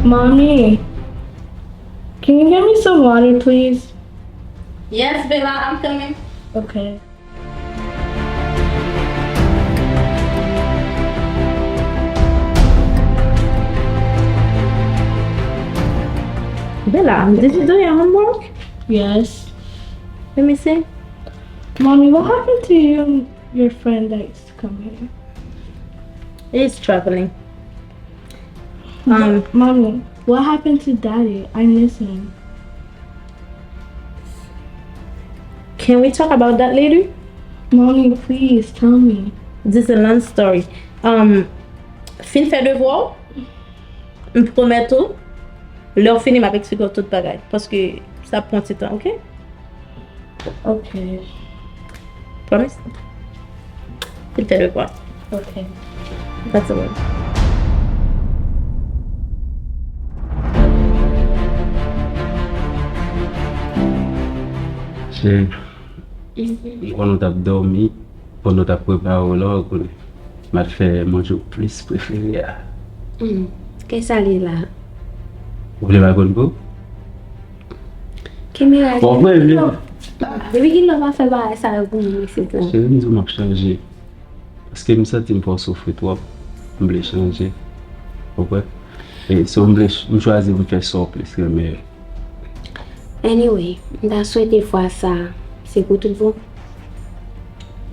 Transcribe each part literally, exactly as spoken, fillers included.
Mommy, can you get me some water, please? Yes, Bella, I'm coming. Okay. Bella, did you do your homework? Yes. Let me see. Mommy, what happened to you and your friend that used to come here? He's traveling. Um, Mommy, what happened to Daddy? I miss him. Can we talk about that later? Mommy, please tell me. This is a long story. Um, fin fè devwa w. M pwomèt ou, lè w fini, m ap eksplike w tout bagay. Paske sa ap pran ti tan, oke? Okay. Promise? Fin fè devwa. Okay. That's a word. Cheri, m konnen w t ap dòmi pandan w t ap prepare w la, w konnen. M ap fè manje w plis prefere a. Hmm, kisa li la? Ou vle m al konn pou ou? Kimira, Bon, mwen, mwen. Depi kilè w pa fè bagay sa yo pou mwen isit la? Cheri, m di w m ap chanje. Paske m santi m fè w soufri twòp. M vle chanje. Ou konprann? E so m vle ch- m chwazi m fè sa w plis renmen yo. Anyway, m ta swete fwa sa se pou tout bon.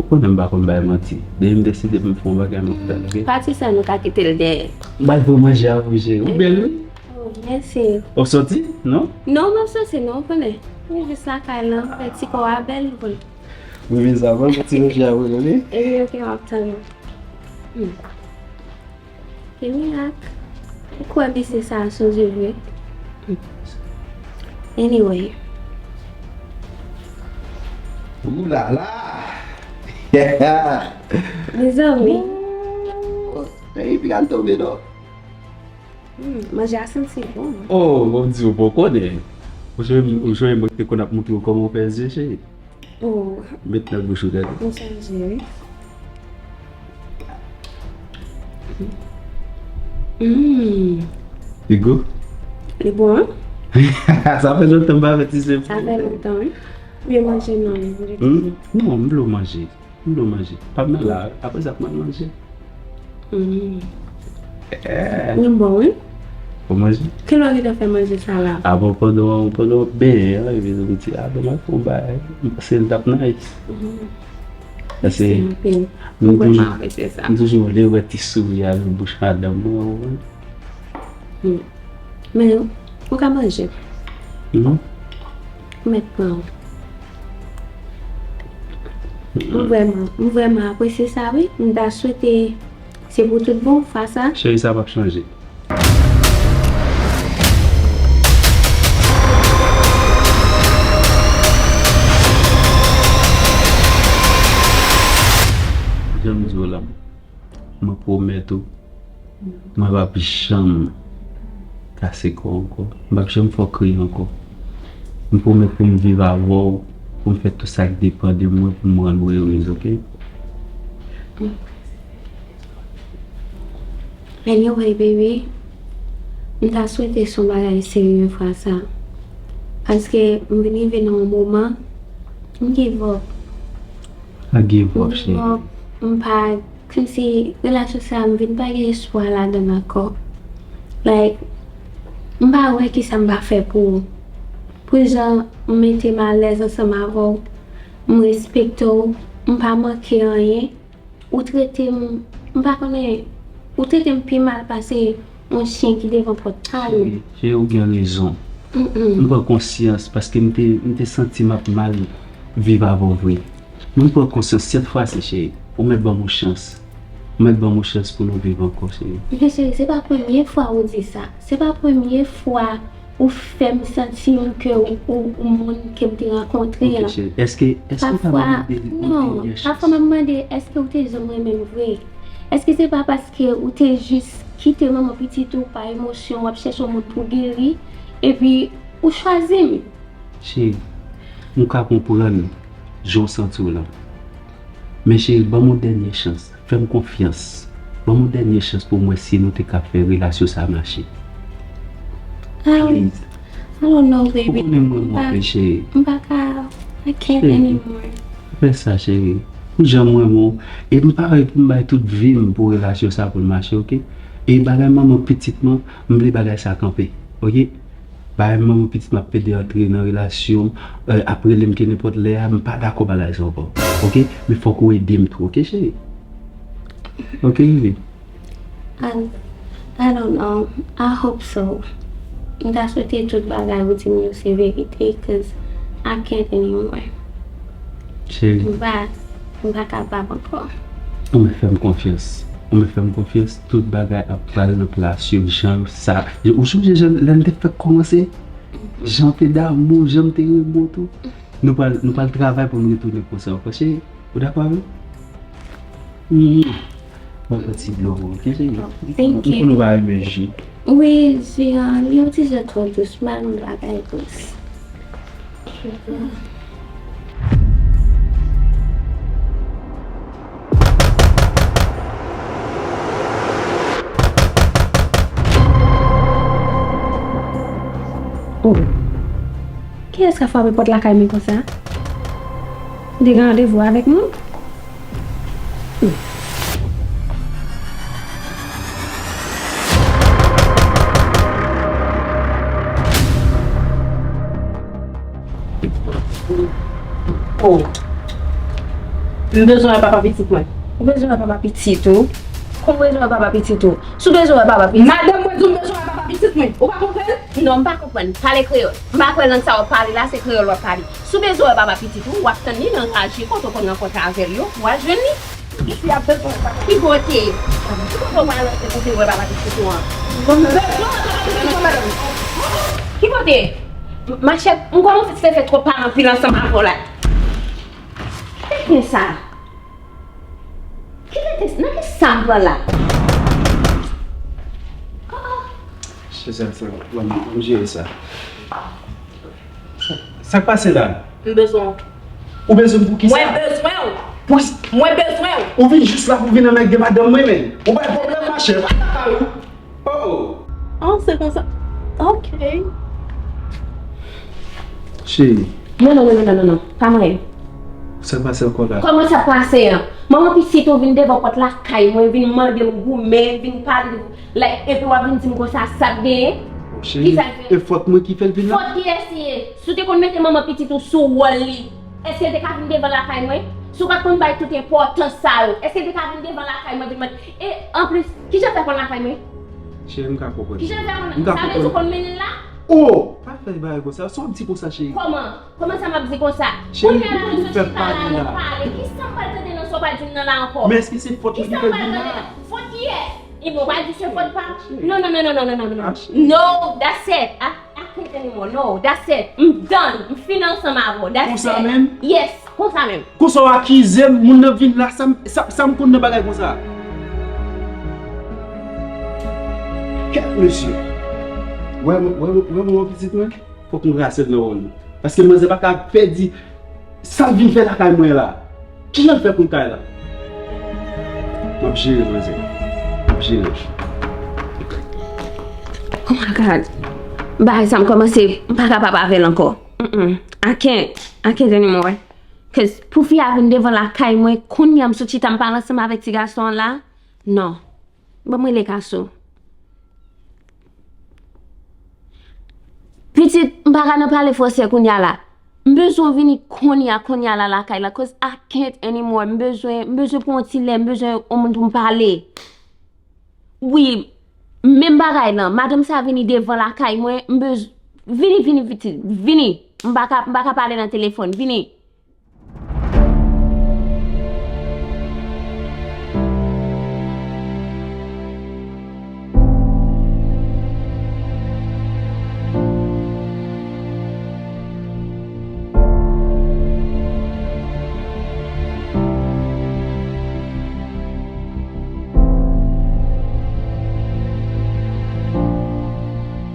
Ou konnen m pa konn bay manti. Depi m deside m fè yon bagay, m ap fè l, oke? Pati sa nou ka kite l dèyè. M bay pou manje a pou cheri. Ou bèl, wi. Oh, mèsi. W ap soti? Non? Non, m ap soti non, w konnen. M jis lakay lan, fè ti kò a bèl pou l. Wi, men sa, ban m ti manje a pou nou, wi. Epi oke, m ap tann ou. Hmm. Ke mirak. Ou kwè mesye sa a sonje vre? Anyway. Ou la la. Mezanmi. Epi al tonbe non. Hmm, manje a santi bon. Oh, bon di ou poko konnen. Ou sonje ou sonje mwen te konn ap montre ou kòman ou fè zye cheri. Oh, Met nan bouch ou gade. m sonje wi. Hmm, Li gou? Li bon, hein? Sa fè lontan m pa fè ti se. Sa fè lontan, wi. Ou vle manje non, li vle Hmm? Non, m vle w manje. M vle w manje. Pa m nan la, apre sa m al manje. Hmm. Eh, Li bon, wi. Ou manje? Kilè w gentan fè manje sa la? A bon, pandan pandan w benyen an, epi nou di, a bon, m ap fè yon bagay. M panse l t ap nice. Hmm. Paske Mèsi anpil. nou Mwen toujou, apresye sa. nou toujou vle wè ti souri a nan bouch madanm mwen, ou konprann? Hmm. Men, ou ka manje. Mhm. Mèt pran. M vrèman, m vrèman apresye sa, wi. M ta swete se pou tout bon, fwa sa. Cheri, sa p ap chanje. Jan m di w la, mwen pwomèt ou, mwen p ap janm kase kò w ankò. Mwen p ap janm fè w kriye ankò. M pwomèt pou m viv avè w, pou m fè tout sa k depann de mwen pou m rann ou erez, oke? Anyway, baby, m ta swete se yon bagay serye fwa sa. Paske m vin rive nan yon moman, m give up. Pa give up, M cheri. M pa, kòmsi relasyon sa a, m vin pa gen espwa ladan l ankò. Like, m pa wè kisa m pa fè pou ou. Pou jan m mete m alèz ansanm avè w, m respekte w, m pa manke anyen. Ou trete m, m pa konnen, ou trete m pi mal pase yon chen ki devan pòt kay ou. Cheri, cheri, ou gen rezon. Mm-mm. M pran konsyans paske m te, m te santi m ap mal viv avè w vre. Men m pran konsyans sèt fwa si, cheri. Ou mèt ban m yon chans. Ou mèt ban m yon chans pou nou viv ankò, cheri. Men cheri, se pa premye fwa ou di sa. Se pa premye fwa ou fè m santi m ke ou, ou, ou moun ke m te rankontre Ok, an. Cheri. Èske, èske w ta Pafwa, mande yon non, dènyè chans? Pafwa m ap mande, èske ou te janm renmen m vre? Èske se pa paske ou te jis kite manman pitit ou pa emosyon, w ap chèche yon moun pou geri, epi ou chwazi m? Cheri, m ka konprann jan w santi w lan. Men cheri, ban m yon dènyè chans. Fè m konfyans. Ban m yon dènyè chans pou m wè si nou te ka fè relasyon sa a mache. I don't, Please. I don't know, Ou baby. konnen m renmen w Pa- anpil, cheri. M pa ka. I can't Cheri. Anymore. Pa fè sa, cheri. Ou jan m renmen w. E m pare pou m bay tout vi m pou relasyon sa pou l mache, oke? E bagay manman pitit mwen, m vle bagay sa kanpe, oke? Bagay manman pitit m ap pede antre nan relasyon m, euh, ap rele m ke nenpòt lè a, m pa dakò bagay sa ankò, oke? Men fòk ou ede m tou, oke, cheri? Oke, baby? I, I don't know. I hope so. M ta swete tout bagay ou di m yo se verite, cause I can't anymore. Cheri, M pa, m pa kapab ankò. ou mèt fè m konfyans. Ou mèt fè m konfyans. Tout bagay ap pral nan plas yo jan sa. Ou sonje jan lè n te fèk kòmanse? Jan te damou, jan m te renmen w tou. Nou pral, nou pral travay pou nou retounen konsa ankò, cheri. Ou dakò avè m? Mm. Mwen pran ti dlo pou ou, oke, cheri? Thank you. Ou nou pa renmen ji. Wi, zi an, li yon ti jan twò dous, m pa renmen bagay dous. Oh. Kiyès k ap frape pòt lakay mwen konsa? Ou te gen randevou avèk nou? Oh. M bezwen wè papa pitit mwen. Ou bezwen wè papa pitit ou? Kon w bezwen wè papa pitit ou? Si w bezwen wè papa pitit. Madanm mwen di w m bezwen wè papa pitit mwen. Ou pa konprann? Non, m pa konprann. Pale kreyòl. M pa kwè lang sa w ap pale la, se kreyòl w ap pale. Si w bezwen wè papa pitit ou, w ap tann li nan raje kote w konn rankontre avè l yo, w al jwenn li. Isi ap bezwen wè papa. Ki kote? Ki kote w pral antre pou w vin wè papa pitit ou an? Bon, m bezwen wè papa pitit mwen, madanm. Ki kote? Machè, m kòmanse fè twòp pale anpil ansanm avè w la. Ki tenten sa? Ki tenten, nan ki sa m pran la? Oh, oh. Se sa, se sa. Bon, m jere sa. Sa, sa k pase la? M bezwen w. Ou bezwen m pou ki sa? Mwen bezwen w. Pou ki sa? Mwen bezwen w. Ou vin jis la pou vin anmède madanm mwen, men. Ou bay pwoblèm, machè. Pa ta pale. Oh. Oh, se konsa. Ok. Cheri. Non, non, non, non, non, non. Pa mwen. Sa k pase ankò la? Kòman sa pase an? Manman pitit ou vin devan pòt lakay mwen, vin mande m goumen, vin pale, like, epi w ap vin di m konsa sa k genyen? Cheri, Ki sa k genyen? E fòt mwen ki fè l vin la? Fòt kiyès li ye? Si w te konn mete manman pitit ou sou wòl li, èske l te ka vin devan lakay mwen? Si w pa t konn bay tout enpòtans sa yo, èske l te ka vin devan lakay mwen vin mande? E anplis, kijan fè konn lakay mwen? Cheri, m ka konprann. Kijan fè konn? M ka Sa vle di w konprann. Konn mennen l la? Oh! Pa fè bagay konsa. Sa w ap di konsa, cheri? Kòman? Kòman sa m ap di konsa? Cheri, Kounye a la nou ou sot fè chita la, pale nou la. Pale. Kisa m pral tande nan sa w pral di m nan la ankò? Men èske se fòt mwen ki Kisa fè m l pral vin tande la? la? Fòt kiyès? E bon, w pral di se fòt pa m? Non, non, non, non, non, non, non, non, non. Ah, cheri. No, that's it. I, I can't anymore. No, that's it. M done. M fini ansanm avè w. That's it. Konsa menm? Yes, konsa menm. Konsa w akize m, moun nan vin la, sa m, sa, sa m konn nan bagay konsa. Kèt mesye. Wè, wè, wè, wè, wè, pitit mwen, fòk nou rase l nan wòl nou. Paske manzè pa ka pèdi sa l vin fè lakay mwen la. Kijan l fè konn kay la? M ap jere, manzè. M ap jere. Oh my God. Bagay sa m kòmanse, m pa kapab avè l ankò. Mm-mm. I can't. I can't anymore. Cause pou fi a vin devan lakay mwen, kounye a m sot chita m pale ansanm avèk ti gason an la. Non. Ban m rele Kaso. Pitit, m pa ka nan pale fransè kounye a la. M bezwen w vini kounye a, kounye a la lakay la, cause I can't anymore. M bezwen, m bezwen pran yon ti lè, m bezwen yon moun pou m pale. Wi, menm bagay lan, madanm sa vini devan lakay mwen, m bezwen, vini, vini, pitit, vini. M pa ka, m pa ka pale nan telefòn, vini.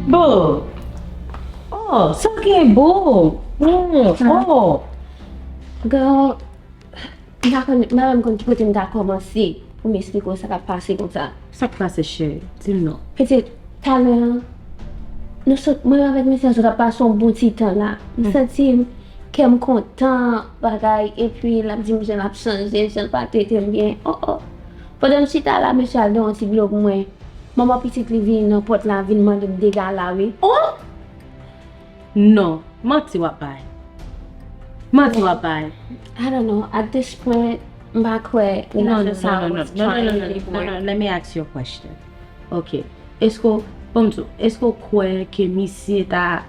Bo. Oh, sa gen bo. Mm, oh. Girl, m pa konn, m pa menm konn ki kote m ta kòmanse pou m esplike w sa k ap pase konsa. Sa k pase, cheri? Di m non. Pitit, talè an, nou sot, mwen avèk misye sot ap pase yon bon ti tan la. M santi m, kè m kontan, bagay, epi l ap di m jan l ap chanje, jan l pa trete m byen. Oh, oh. Pandan m chita la, misye al nan yon ti dlo pou mwen. Manman pitit li vini nan pòt la, vin mande m dega la, wi. Oh! Non, manti w ap bay. Manti w ap bay. I don't know. At this point, m pa kwè relasyon sa a was trying anymore. Let me ask you a question. Ok. Èske w, bon, m di w, èske w kwè ke misye ta,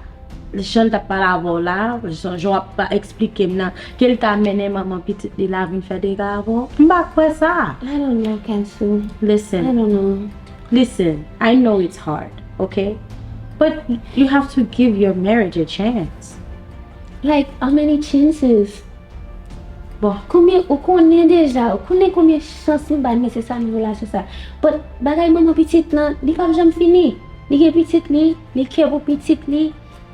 jan l t ap pale avè w la, jan, jan w ap eksplike m nan, ke l ta mennen manman pitit li la vin fè dega avè w? M pa kwè sa. I don't know, Kensu. I Listen, don't know. listen, I know it's hard, ok? But you have to give your marriage a chance. Like, how many chances? Bon. Konbyen, ou konnen deja, ou konnen konbyen chans m bay mesye sa nan relasyon sa. But bagay manman pitit lan, li p ap janm fini. Li gen pitit li, li kè pou pitit li.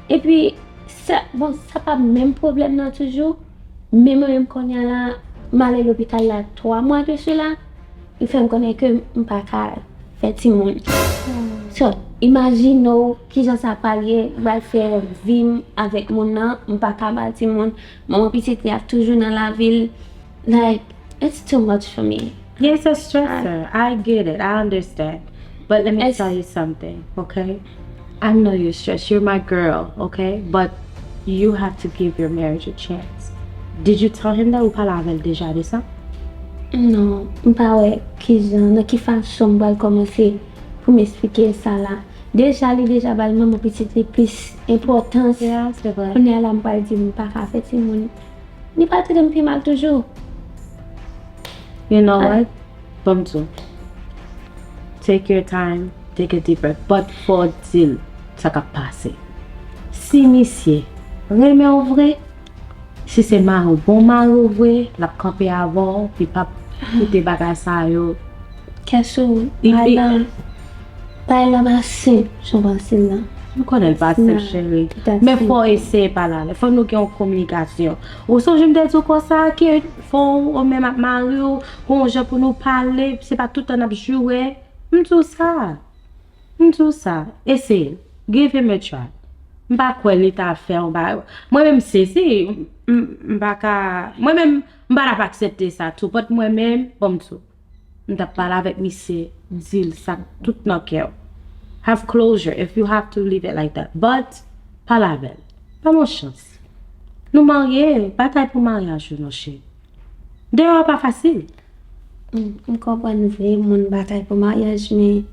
Epi, sa, bon, sa pa menm pwoblèm nan toujou. Men mwen menm kounye a la, m ale lopital la twa mwa de sela. Li fè m konnen ke m pa ka fè timoun. So, imajine w kijan sa pral ye, m pral fè vi m avèk moun nan, m pa ka ba l timoun, manman pitit li ap toujou nan lavi l. Like, it's too much for me. Yeah, it's a stressor. I get it. I understand. But let me tell you something, okay? I know you're stressed. You're my girl, okay? But you have to give your marriage a chance. Did you tell him that? Ou pale avè l deja de sa? Non, m pa wè kijan, nan ki fason m pral kòmanse pou m eksplike sa la. Deja, li deja bay manman pitit li plis enpòtans. Yeah, se vre. Kounye a la, m pral di m pa ka fè timoun. Li pral trete m pi mal toujou. You know what? Ban m di w. Take your time, take a deep breath. But fò w di l sa k ap pase. Si misye renmen w vre, si se mari w, bon mari w vre, l ap kanpe avè w, li p ap koute bagay sa yo. Kensu, bay lan, bay lan pa senp jan w panse l lan. M konnen l pa senp, cheri. Men fò w eseye pale avè l. Fò nou gen yon kominikasyon. Ou sonje m te di w konsa ke fò w menm ak mari w, gon jan pou nou pale, se pa tout tan n ap joure. M di w sa. M di w sa. Eseye. Give him a try. M pa kwè li ta fè yon bagay. Mwen menm sezi. M, m, m pa ka. Mwen menm, m pa t ap aksepte sa tou. But mwen menm, bon, m di w. M t ap pale avèk misye, di l sa k tout nan kè w. Have closure if you have to leave it like that. But, pale avè l. Ban m yon chans. Nou marye, batay pou maryaj ou non cheri. Deyò a pa fasil. M, m konprann vre moun batay pou maryaj, men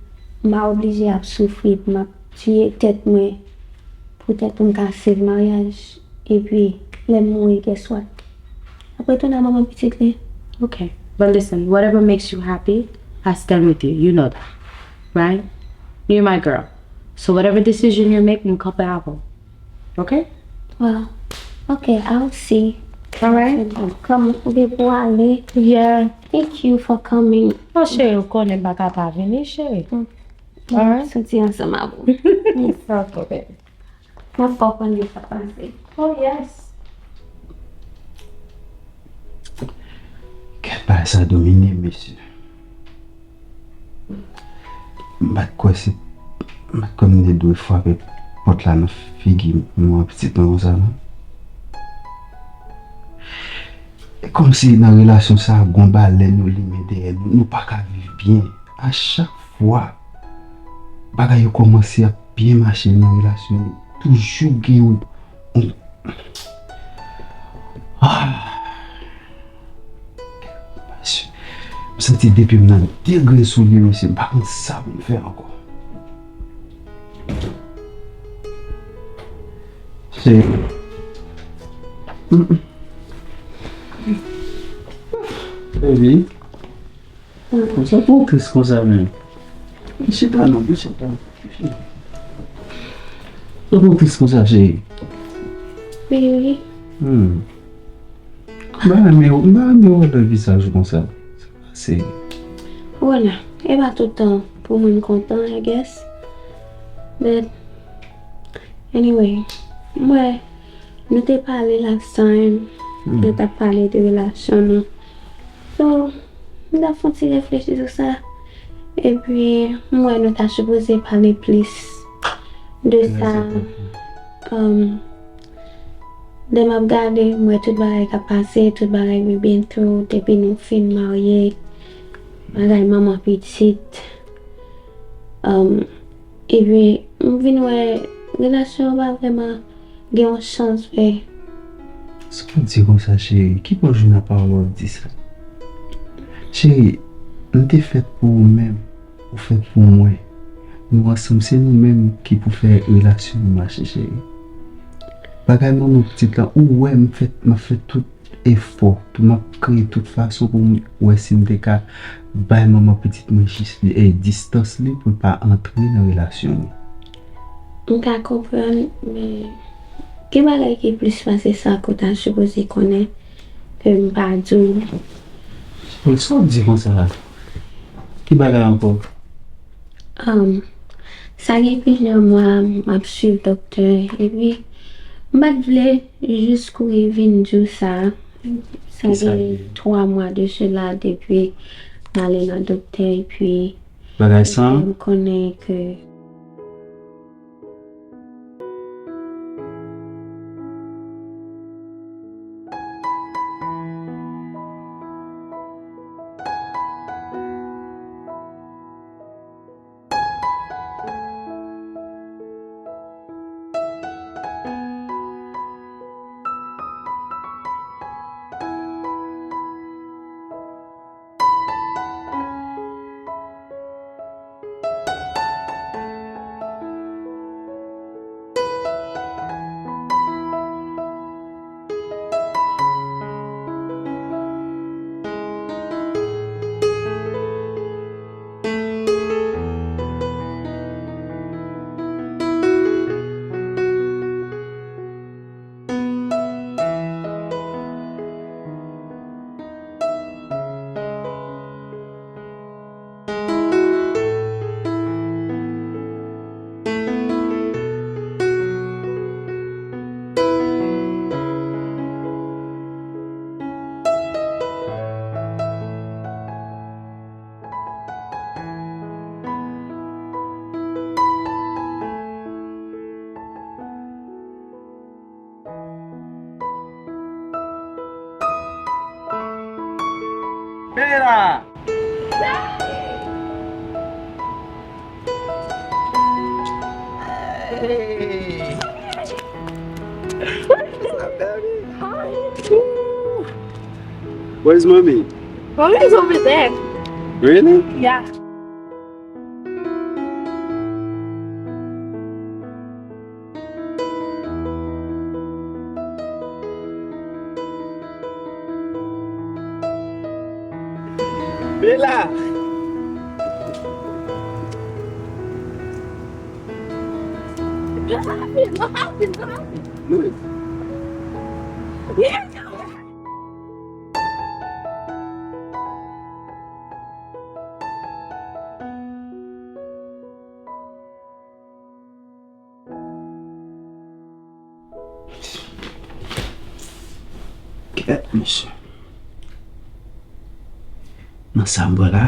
m pa oblije ap soufri pou m ap tiye tèt mwen poutèt pou m ka save maryaj. Epi, lè m mouri, guess what? L ap retounen a manman pitit li. Okay. But listen, whatever makes you happy, I stand with you. You know that. Right? You're my girl. So whatever decision you make, m kanpe avè w. Okay? Well, okay, I'll see. Alright. Kòm ou gen pou ale. Yeah. Thank you for coming. Non, cheri, ou konnen m pa ka pa vini, cheri. Alright. Soti ansanm avè w. It's okay, baby. Mwen fò konn li sa pase. Oh, yes. Kèt bagay sa domine, mesye. M pa t kwè se, m pa t kwè m te dwe frape pòt la nan figi manman pitit mwen konsa, non. E kòmsi nan relasyon sa a, gon balèn yo limen dèyè nou, nou pa ka viv byen. A chak fwa bagay yo kòmanse ap byen mache nan relasyon, toujou gen yon, yon, ah. Mesye, m santi depi m nan de grenn soulye, mesye, m pa konn sa pou m fè ankò. Se, mm, mm. Baby. Konsa pou w tris konsa menm. Chita non, chita. Ou pou w tris konsa, cheri. Baby. Hmm. M pa renmen, m pa renmen wè lè vizaj ou konsa. Se. Wala, e pa tout tan pou moun kontan, I guess. But, anyway, m wè nou te pale last time, nou t ap pale de relasyon nou. So, m t ap fè yon ti reflechi sou sa. Epi, m wè nou ta sipoze pale plis De sa, um, lè m ap gade, m wè tout bagay k ap pase, tout bagay we been through, depi nou fin marye, bagay manman pitit. Um, epi, m vin wè relasyon an pa vrèman gen yon sans vre. Sa w di konsa, cheri? Ki bò w jwenn a pawòl w ap di sa? Cheri, m te fèt pou ou menm, ou fèt pou mwen. Nou ansanm, se nou menm ki pou fè relasyon nou mache, cheri. Bagay manman pitit lan, ou wè m fè, m ap fè tout efò, tou m ap kreye tout fason pou m wè si m te ka bay manman pitit mwen jis, e, distans li pou l pa antre nan relasyon nou. M ka konprann, men gen bagay ki plis pase sa ke w ta sipoze konnen ke m pa di w. Sa w di konsa la? Ki bagay ankò? Um, sa gen plizyè mwa m ap swiv doktè, epi m pa t vle jis kouri vin di w sa. Sa gen twa mwa de sela depi m ale nan doktè, epi bagay sa, m konnen ke Bella! Hey! What's up, baby? Hi. Ooh. Where's mommy? Mommy is over there. Really? Yeah. Bella! What happened? What happened? What happened? Move. Yeah. Kèt, mesye. Nan sa m pran la.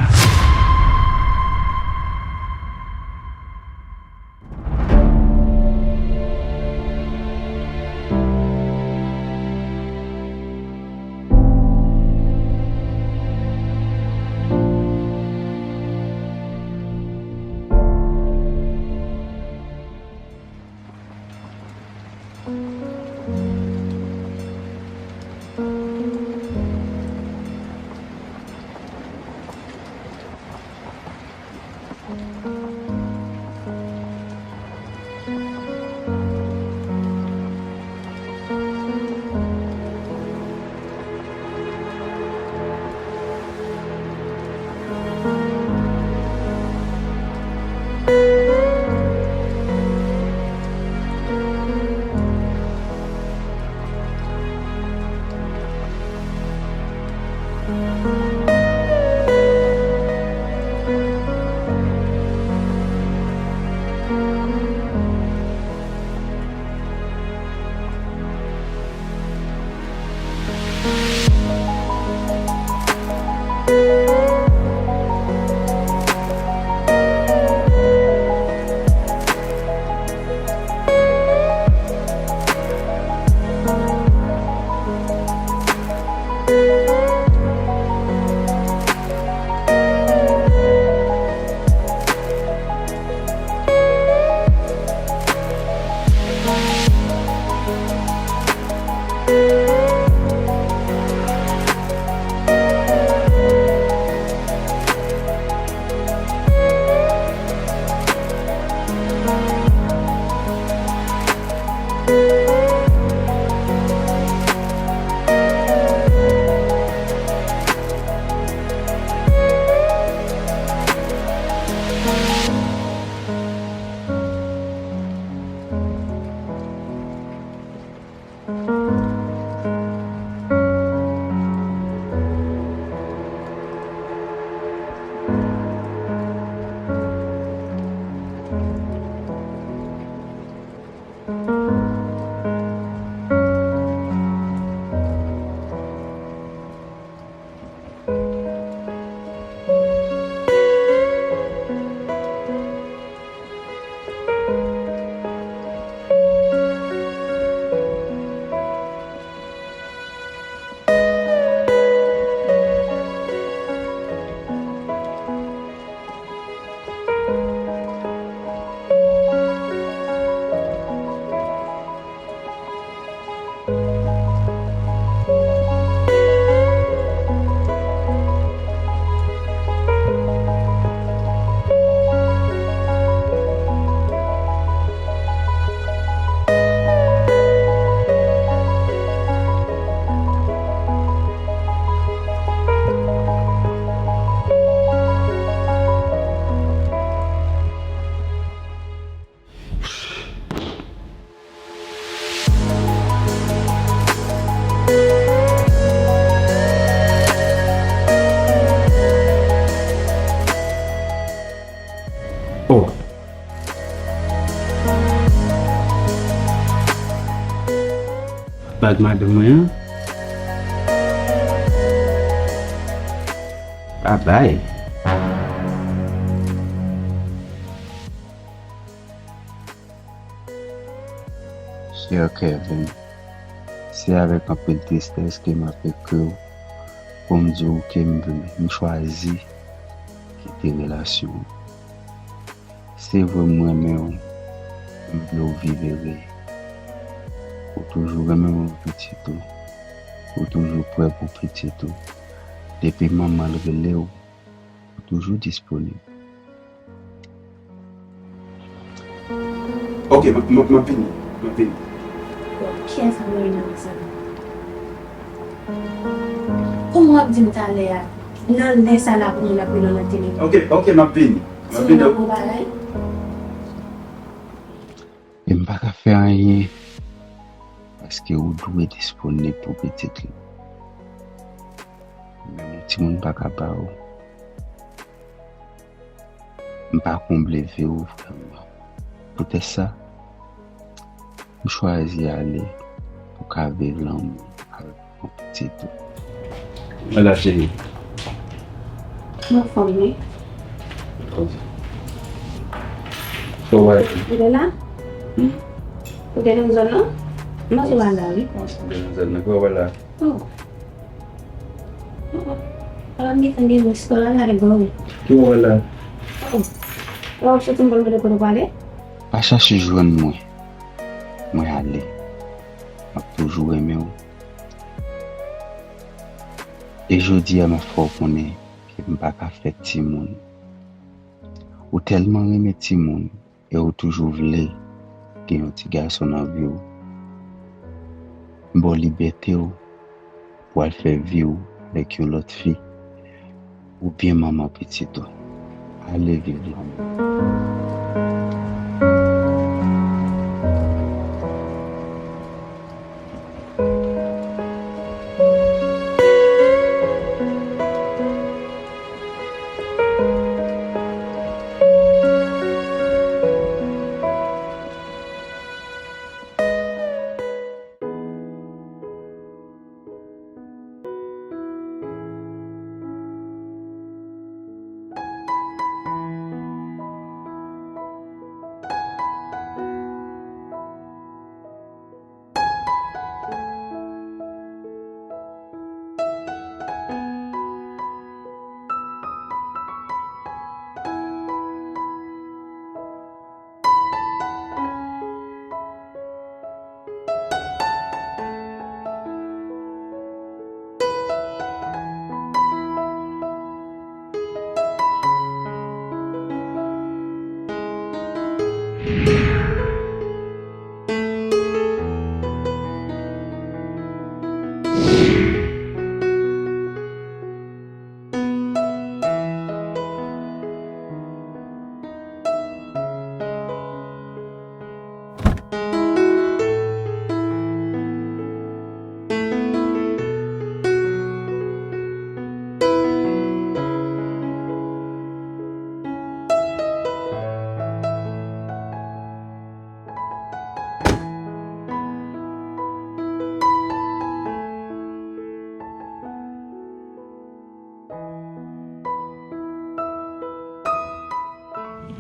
Bag madanm mwen an. Babay. Chè Kevin, se avèk anpil tristès ke m ap ekri w pou m di w ke m vle, m chwazi kite relasyon an. Se vre m renmen w, m vle w viv ere. Ou toujou renmen w pitit ou. Ou toujou prè pou pitit ou. Depi manman l rele w, ou toujou disponib. Ok, m ap, m ap, m ap vini. M ap vini. Bon, kiyès ap rele nan sa? Kòman w ap di m talè a? Nan lè sa la pou moun ap rele w nan telefòn. Ok, ok, m ap vini. M ap vini. Timoun nan bon bagay. E m pa ka fè anyen paske ou dwe disponib pou pitit li. Menm yon timoun pa ka ba ou. M pa konble vi w vrèman. Poutèt sa, m chwazi ale pou ka viv lanmou avèk yon pitit ou. Mwen la, cheri. M anfòm, wi. Ok. So, wè. Ou te la? Hmm? Ou te nan zòn nan? M panse w al la, wi. M panse w te nan zòn nan. Kwa w al la? Oh. Oh, oh. Ala m gentan gen mwen, sitwa la, la, gen gwo, wi. Ki w al la? Oh. Oh, w soti m konn kote, kote w prale? Pa chache jwenn mwen. Mwen ale. M ap toujou renmen w. E jodi a, m ap fè w konnen ke m pa ka fè timoun. Ou tèlman renmen timoun e ou toujou vle gen yon ti gason nan vi w. M ba w libète w pou w al fè vi w avèk yon lòt fi. Oubyen manman pitit ou. Ale viv lanmou.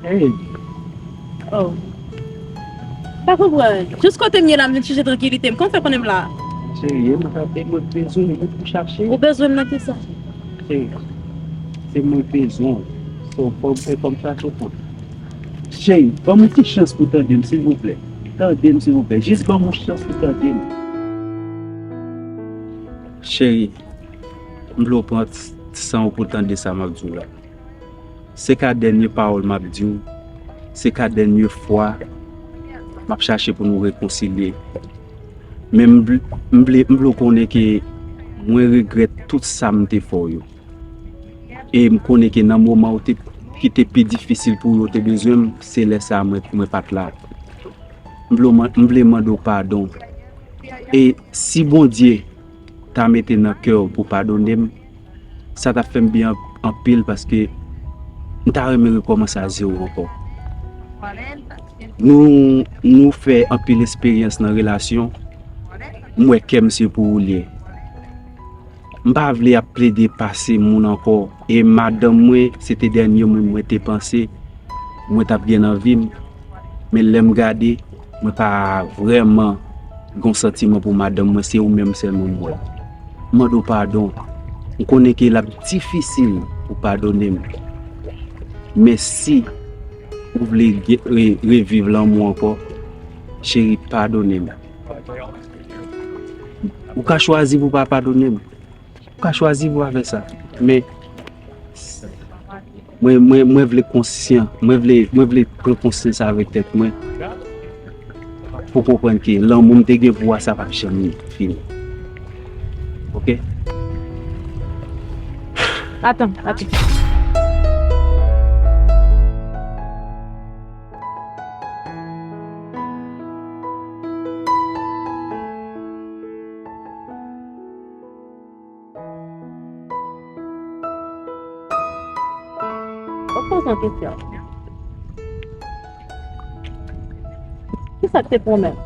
Hey. Oh. Pa konprann. Jis kote m ye la, m vin chèche trankilite m. Kòman w fè konnen m la? Cheri, e mwen, e mwen bezwen ou pou chache. Ou bezwen m nan kisa? Cheri, se mwen bezwen w. So, fò m fè kòm chache pou. Cheri, ban m yon ti chans pou tande m, silvouplè. Tande m, silvouplè. Jis ban m yon chans pou tande m. Cheri, m vle w pran ti, ti san w pou tande sa m ap di w la. Se ka dènye pawòl m ap di w, se ka dènye fwa m ap chache pou nou rekonsilye. Men m vle, m vle, m vle w konnen ke mwen regrèt tout sa m te fè w yo. E m konnen ke nan moman ou te, ki te pi difisil pou yo te bezwen m, se lè sa a mwen, mwen pa t la. M vle w man-, m vle mande w padon. E si Bondye ta mete nan kè w pou padone m, sa t ap fè m byen anpil paske m ta renmen rekòmanse a zewo ankò. Nou, nou fè anpil esperyans nan relasyon, M wè kè m se pou ou l ye. M pa vle ap plede pase moun ankò. E madanm mwen, se te dènye moun mwen te panse mwen t ap gen nan vi m. Men lè m gade, mwen pa vrèman gen yon santiman pou madanm mwen, se ou menm sèlman m wè. M mande w padon. M konnen ke l ap difisil pou w padone m. Men si ou vle ge- re- reviv lanmou ankò, cheri, padone m. Ou ka chwazi pou w pa padone m. Ou ka chwazi pou w pa fè sa. Men, mwen, mwen, mwen vle konsyan. Mwen vle, mwen vle pran konsyans avèk tèt mwen. Pou konprann ke lanmou m te gen pou ou a, sa p ap janm fini. Oke? Atann, atann. Mwen poze yon kesyon. Kisa k te pran menm?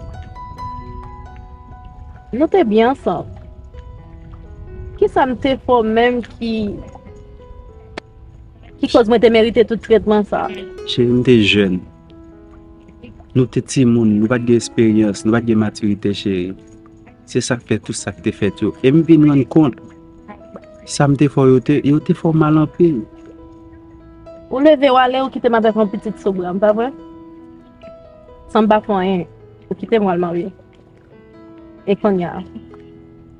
Nou te byen ansanm. Kisa m te fè w menm ki, ki koz mwen te merite tout tretman sa? Cheri, m te jèn. Nou te timoun, nou pa t gen esperyans, nou pa t gen matirite, cheri. Se sa k fè tout sa k te fèt yo. E m vin rann kont, sa m te fè w yo te, yo te fè w mal anpil. Ou leve w ale, ou kite m avèk yon pitit sou bra m, pa vre? San m pa fè anyen, ou kite m w al marye. E kounye a?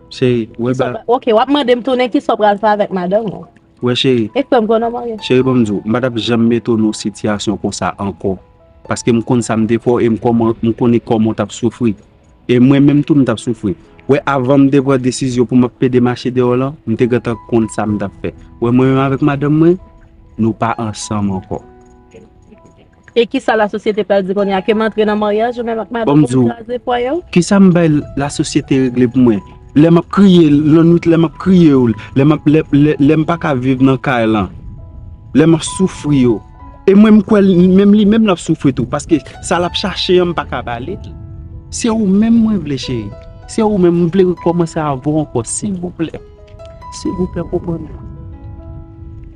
Cheri, wè ba. Oke, w ap mande m tounen kisa w pral fè avèk madanm ou. Wè, cheri. E frè m, konnen w marye? Cheri, ban m di w, m pa t ap janm mete w nan yon sitiyasyon konsa ankò. Paske m konn sa m te fè w e m kòman, m konnen kòman w t ap soufri. E mwen menm tou, m t ap soufri. Wè, avan m te pran desizyon pou m ap pede mache deyò lan, m te gentan konn sa m t ap fè. Wè, mwen menm avèk madanm mwen, nou pa ansanm ankò. E kisa lasosyete pral di kounye a? Ke m antre nan maryaj ou menm ak madanm ou, m kraze fwaye w? Kisa m bay lasosyete regle pou mwen? Lè m ap kriye lannwit, lè m ap kriye w, lè m ap, lè, lè, lè m pa ka viv nan kay lan, lè m ap soufri yo. E mwen, m kwè l, menm li menm l ap soufri tou, paske sa l ap chache an, m pa ka ba li l. Se ou menm mwen vle, cheri. Se ou menm, m vle rekòmanse avè w ankò, silvouplè. Silvouplè, konprann mwen.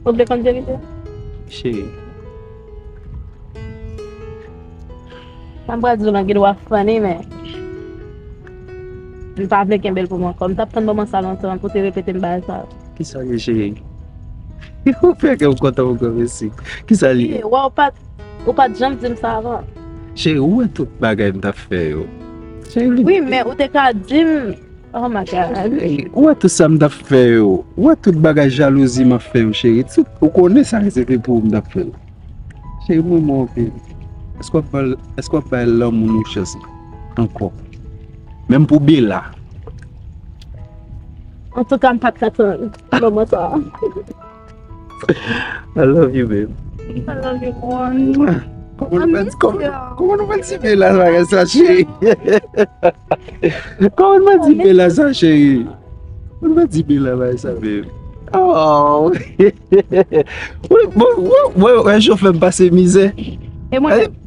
Ou vle konn verite a? Cheri. Sa m pral di w lan gen dwa funny, men m pa vle kenbe l pou mwen ankò. M t ap tann moman sa lontan pou te repete m bagay sa. Kisa l ye, cheri? Ou fè kè m kontan pou granmesi. Kisa l ye? Wi, wè, ou pa t, ou pa t janm di m sa avan. Cheri, ou wè tout bagay m t ap fè yo. Cheri, wi, men ou te ka di m. Oh my God. Cheri, ou wè tout sa m t ap fè yo. Ou wè tout bagay jalouzi m ap fè yo, cheri. Tout, ou konnen sa se te pou ou m t ap fè yo. Cheri, m renmen w anpil. Èske w ap bay, èske w ap bay lanmou nou chans ankò? Menm pou Bella. Antouka, m pa t ka tann moman sa a. I love you, babe. I love you more. Kòman nou fè, kòman, kòman nou fè di Bella bagay sa, cheri? Kòman nou fè di Bella sa, cheri? Kòman nou fè di Bella bagay sa, babe? Oh. Wè, wè, wè, wè, wè, jan w fè m pase mizè. E mwen menm?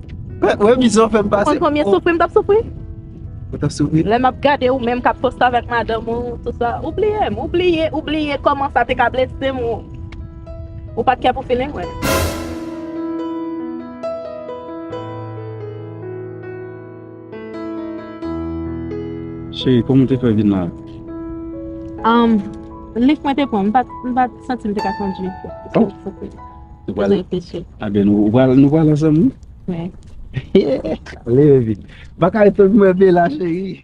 Wè, wè, mizè w fè m pase. Ou konn konbyen soufri m t ap soufri? Ou t ap soufri? Lè m ap gade ou menm k ap poste avèk madanm ou, tout sa. Ou bliye m, ou bliye, ou bliye kòman sa te ka blese m, ou, ou pa t kè pou feeling mwen. Cheri, kòman w te fè vin la? Um, Lyft mwen te pran, m pa t, m pa t santi m te ka kondui. Oh. Nou pral, ah ben, nou, nou pral, nou pral ansanm, wi? Wi. Ale, baby. Pa ka ret pou mwen, Bella, cheri.